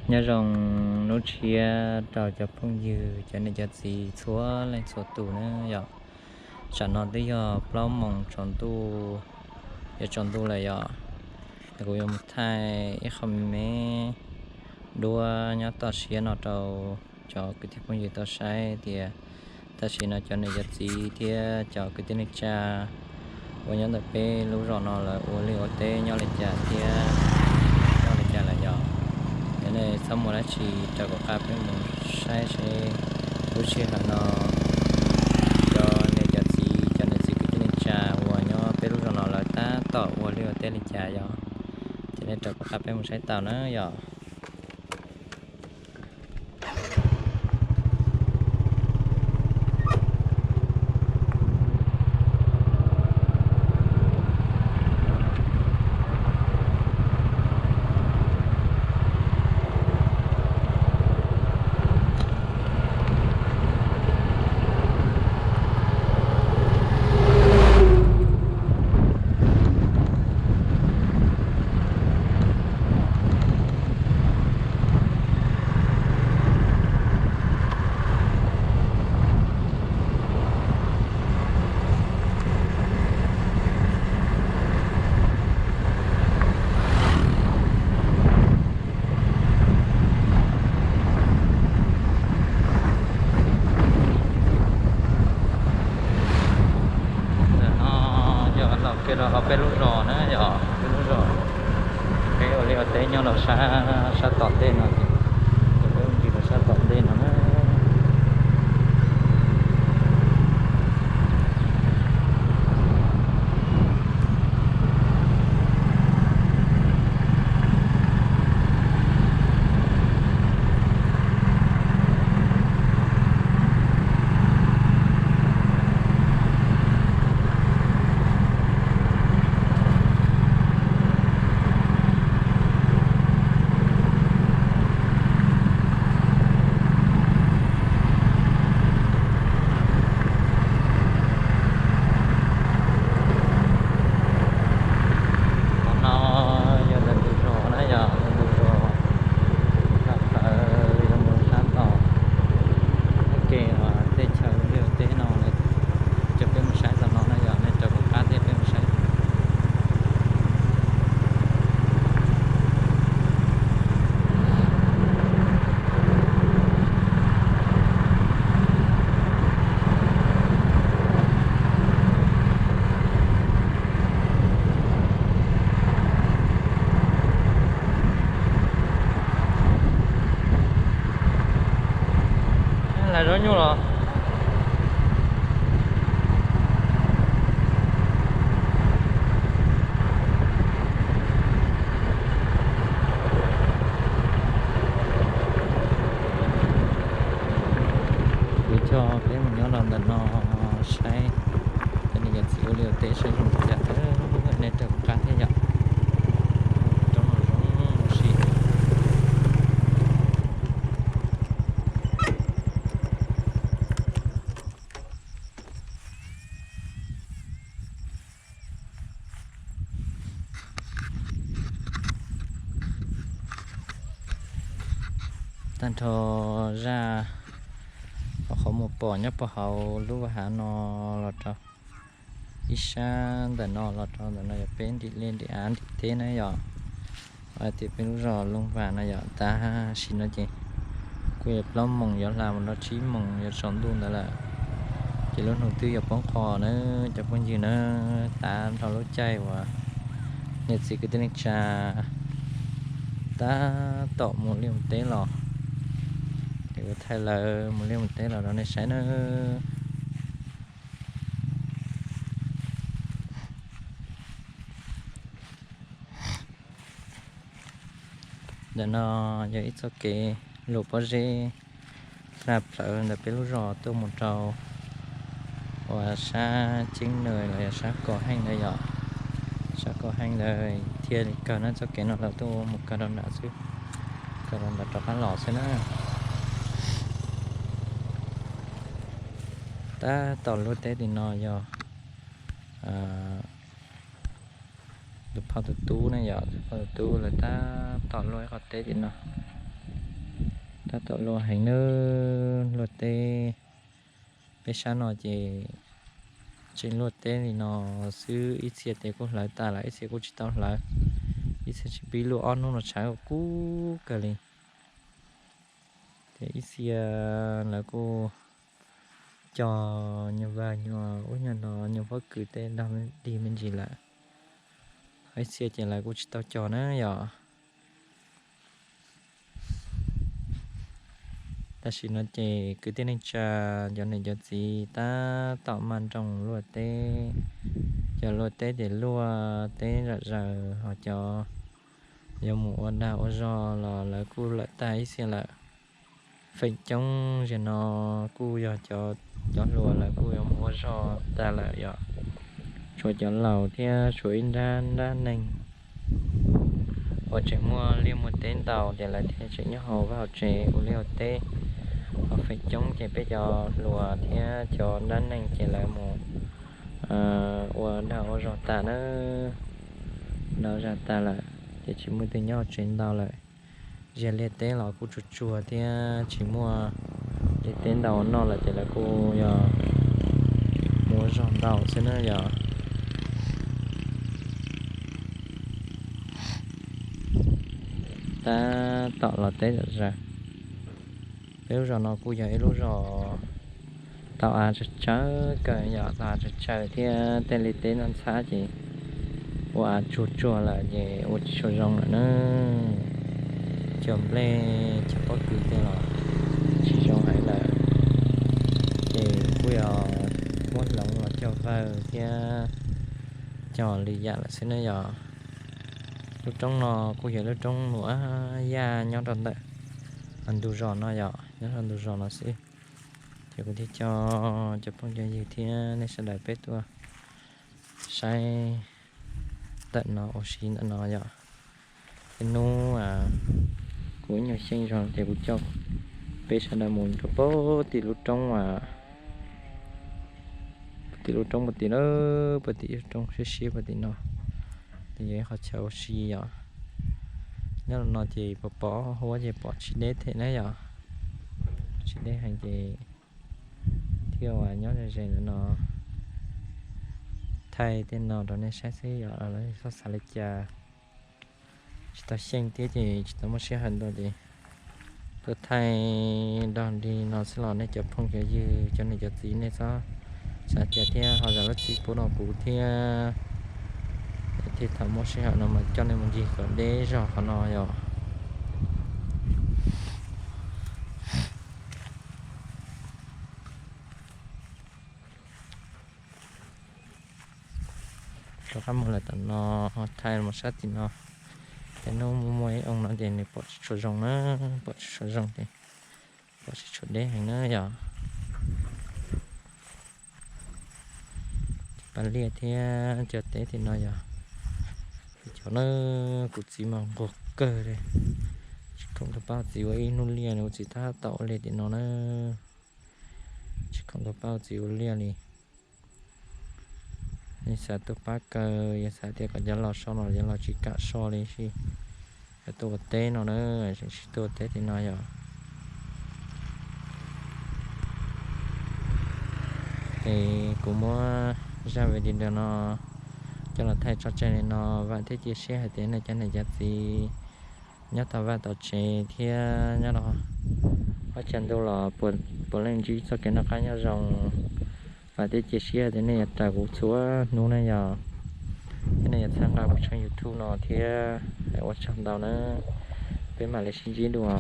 Nyob zoo hnub tshiab rau cov phooj ywg, cov niam cov txiv txhua leej txhua tus na yom. Tsam no twb yog plaub moos tsaus ntuj, yuav tsaus ntuj lawm yom. Kuv yuav mus thaij ib qho me me duab nyob toj siab no rau cov kwv tij phooj ywg tau saib tias tam sim no cov niam cov txiv thiab cov kwv tij neej tsa uas nyob ntawm peb lub zos no lawv ua liaj ua teb nyob li cas thiab nyob li cas lawm yom. Yog nej txhob mus dab tsi, rau kuv qab peb mus saib seb lub sij hawm no cov niam cov txiv, cov niam txiv kwv tij neej tsa uas nyob peb lub zos no lawv tab tom ua liaj ua teb li cas yom. Ces nej rau kuv qab peb mus saib tau na yom. Ntawm no yog los kiag rau hauv peb lub zos na yom, peb lub zos. Peb ua liaj ua teb nyob rau sab, sab tom ntej no ces, peb ua ntsis rau sab tom ntej no na. Qhov no yog ntawm ntug zos na yom, ntug zos nram plawv yuav mus sab tom ua ke, teb chaws liaj teb no, coj peb mus saib tom no na yom, nej rau kuv qab thiab peb mus saib. Lawv zaub nyuj los. Kuv coj peb mus nyob rau ntawm no saib cov niam cov txiv ua liaj ua teb saib zoo li cas, nej rau kuv qab thiab yom. Roob no zoo ua si. Tag nrho zaj qhov mus pom nyob puag hauv lub vaj hav no los rau ib sab ntawm no los rau ntawm no yog peb ntim liaj ntim av ntim teb na yom. Hais tias peb lub zos Looj Vam no yom, tab sis no ces kuj yog plaub moos yuav hla mus rau tsib moos yuav tsaus ntuj ntawd lawm. Ces lub hnub twb yuav poob qho na cov phooj ywg na, tab nrho lub caij uas niam txiv kwv tij neej tsa tab tom mus liaj mus teb los, ces kuv thaij lawv mus liaj mus teb los rau nej saib na. Ntawm no yog ib txoj kev luam pob zeb hla plawv ntawm peb lub zos tuaj mus rau uas sab Ceeb Nws los yog sab Kom Heej ntawd yom. Sab Kom Heej ntawd thiaj li kawg na, txoj kev no lawv tuaj mus kawg rau nram xwb, kawg rau nram rov qab los xwb na. Tab tom luaj teb tim no yog tus phauj tus tub ne yom, tus phauj tus tub lawv tab tom luaj ib qho teb tim no. Tab tom luaj heev na, luaj teb. Peb sab no ces tseem luaj teb li no xwb, ib txhia ces kuj hlawv tas lawm, ib txhia kuj tsis tau hlawv, ib txhia tsis pib luaj, ob hnub no tshav kub kawg li. Ces ib txhia lawv kuj cog nyuag vag nyuag ub nyuag no, nyuag pob kws tej dog dig me ntsis lawm. Ib txhia ces lawv kuj tsis tau cog na yom. Tam sim no ces kwv tij neej tsa, cov niam cov txiv tab tom maj nroos luaj teb. Cov luaj teb ces luaj teb zom zaws, ho cov yuav mus ua dag ua zog los lawv kuj lawm tag ib txhia lawm. Feem coob zaum no kuj yog cov hluas lawv kuj yuav mus ua zog tag lawm yom. Tshuav cov laus thiab tshuav ib nrab nrab neeg uas tseem muaj liaj muaj teb ntau ces lawv thiaj tseem nyob hauv vaj hauv tsev ua liaj ua teb. Ho feem coob ces peb cov hluas thiab cov nrab neeg ces lawv mus ua dag ua zog tas na, dag zog tas lawm ces tsis muaj leej twg nyob hauv tsev ntau lawm. Ziag liaj teb los kuj tsuag tsuag thiab tsis muaj liaj teb ntau noj lawm ces lawv kuj yog mus ua zog ntau xwb na yom. Tab tom los teb zom zaws. Peb lub zos no kuj yog ib lub zos tau av tsawg tsawg kawg yom, tau av tsawg tsawg thiab tej liaj teb no ntxhab ces ua av tsuag tsuag lawm ces ua tsis tshua zoo lawm na. Cog nplej cog pob kws tej los tsis zoo heev lawm, ces kuj yog muab hloov los cog vawg thiab cog lwm yam lawm xwb na yom. Lub roob no kuj yog lub roob nuam yaj nyob rau ntawm ntug zos no yom, nyob rau ntug zos no xwb. Ces kuv thiaj coj cov phooj cov ywg thiab nej sawv daws peb tuaj saib ntawm no ua si ntawm no yom. Tej hnub kuv ib nyuag xyeej zog ces kuv coj peb sawv daws mus rau puag tim lub roob, puag tim lub roob puag tim na, puag tim ib roob siab siab puag tim no. Ces yog ib qhov chaw ua si yom. Nyob rau no ces pom pom huab ces pom tsis deb them na yom. Tsis deb heev ces thiaj ua nyob ze ze ntawm no thaij tej no rau nej saib xwb yom, lawv txhob xav li cas. Tsis tau xyeej thiab ces tsis tau muaj sij hawm ntau ces tuaj thaij dog dig no xwb los nej cov phooj cov ywg cov niam cov txiv nej txhob xav cas thiab ho zam lub txim pub rau kuv thiab. Thiaj thaum muaj sij hawm no mas coj nej mus ncig kom deb zog qhov no yom. Rov qab mus lawm tom no, thaij mus sab tim no. Ces hnub muaj ib oo no ces nws pom tsis tshua zoo na, pom tsis tshua zoo ces pom tsis tshua deb heev na yom. Cov pas liaj thiab cov teb tim no yog cov na, kuv txiv mas nquag kawg li. Tsis khoom tau pab txiv ua ib hnub liaj li, kuv txiv tab tom ua liaj tim no na. Tsis khoom tau pab txiv ua liaj li. Yog xav tuaj pab kaw, yog xav tias kom cov laus so no cov laus tsis kam so li, tsis kam tuaj ua teb no na, tsis tuaj ua teb tim no yom. Es kuv muab zaj video no coj los thaij tso tseg li no, vam thiab cia siab hais tias nej cov niam cov txiv nyob tom vaj tom tsev thiab nyob rau qhov chaw ntuj los puav leej ntsib txoj kev noj qab nyob zoo. Vam thiab cia siab tias nej yuav raws kuv txhua hnub na yom, thiab nej yuav txhawb nqa kuv tshooj YouTube no thiab. Ua tsaug ntau na, peb mam li sib ntsib dua.